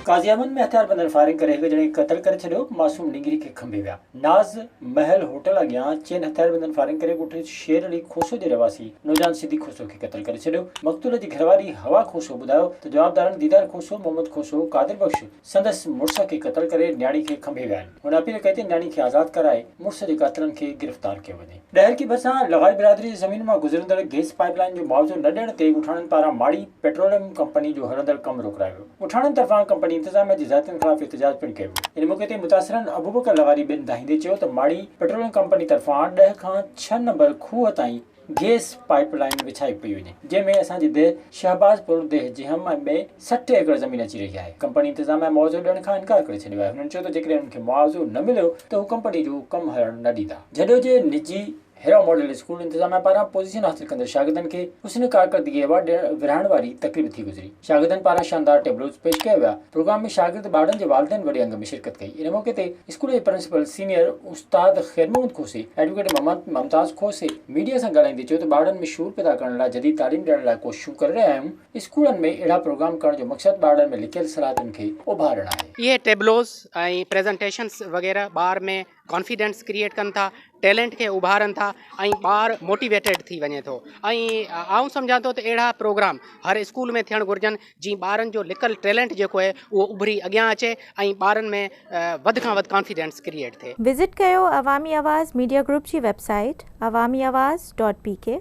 قاضي احمد ۾ هٿياربندن فائرنگ ڪري هڪ ڄڻي کي قتل ڪري ڇڏيو، معصوم نينگري کي کنڀي ويا. ناز محل هوٽل اڳيان چئن هٿياربندن فائرنگ ڪري ڳوٺ شير علي کوسو جي رهواسي نوجوان صديق کوسو کي قتل ڪري ڇڏيو. مقتول جي گهرواري حوا کوسو ٻڌايو ته جوابدارن ديدار کوسو، محمد کوسو، قادر بخش سندس مڙس کي قتل ڪري نياڻي کي کنڀي ويا آهن. هن اپيل ڪئي ته نياڻي کي آزاد ڪرائي مڙس جي قاتلن کي گرفتار ڪيو وڃي. ڏهرڪي ڀرسان لغاري برادري جي زمين مان گذرندڙ گئس پائيپ لائين جو معاوضو نه ڏيڻ تي ڳوٺاڻن پاران ماڙي پيٽروليم ڪمپني جو هلندڙ ڪم روڪرايو ويو. ڳوٺاڻن طرفان ڪمپني انتظاميا جي زيادتين خلاف احتجاج پڻ ڪيو ويو. ان موقعي تي متاثرن ابوبڪر لغاري ٻين دانهيندي چيو ته ماڙي پيٽروليم ڪمپني طرفان ڏهه کان ڇهه نمبر کوهه تائين گئس پائيپ لائين وڇائي پئي وڃي جنهن ۾ اسان جي ديهه شهبازپور، ديهه جهم ۽ ٻئي 60 ايڪڙ زمين اچي رهي آهي. ڪمپني انتظاميا معاوضو ڏيڻ کان انڪار ڪري ڇڏيو آهي. هنن چيو ته جيڪڏهن انهن کي معاوضو نه مليو ته هو ڪمپني جو ڪم هلڻ نه ڏيندا. جهڏو جي نجي هيرا ماڊل اسڪول انتظاميا پاران پوزيشن حاصل ڪندڙ شاگردن کي حسن ڪارڪردگي ايوارڊ ڏيڻ ورهائڻ واري تقريب ٿي گذري. شاگردن پاران شاندار ٽيبلوز پيش ڪيا ويا. پروگرام ۾ شاگرد ٻارڙن جي والدين وڏي انگ ۾ شرڪت ڪئي. ان موقعي تي اسڪول جي پرنسپل سينيئر استاد خير محمد کوسي، ايڊووڪيٽ محمد ممتاز کوسي ميڊيا سان ڳالهائيندي چيو ته ٻارڙن ۾ شعور پيدا ڪرڻ لاء جديد تعليم ڏيڻ لاء ڪوششون ڪري رهيا آهيون، اسڪولن ۾ اهڙا پروگرام ڪرڻ جو مقصد ٻارڙن ۾ لڪيل صلاحيتن کي اڀارڻ آهي. اهي ٽيبلوز ۽ پريزنٽيشنس وغيره ٻار ۾ ڪانفيڊنس ڪريئيٽ ڪن ٿا، ٽيلنٽ کي اڀارن ٿا ۽ ٻار موٽيويٽيڊ ٿي وڃي ٿو ۽ آئون سمجهان ٿو ته اهڙا پروگرام هر اسڪول ۾ ٿيڻ گهرجن جيئن ٻارن جو لڪل ٽيلنٽ جيڪو آهي اهو اڀري اڳيان اچي ۽ ٻارن ۾ وڌ کان وڌ ڪانفيڊنس ڪريئيٽ ٿئي. وزٽ ڪيو عوامي آواز ميڊيا گروپ جي website Awami Awaz dot P K.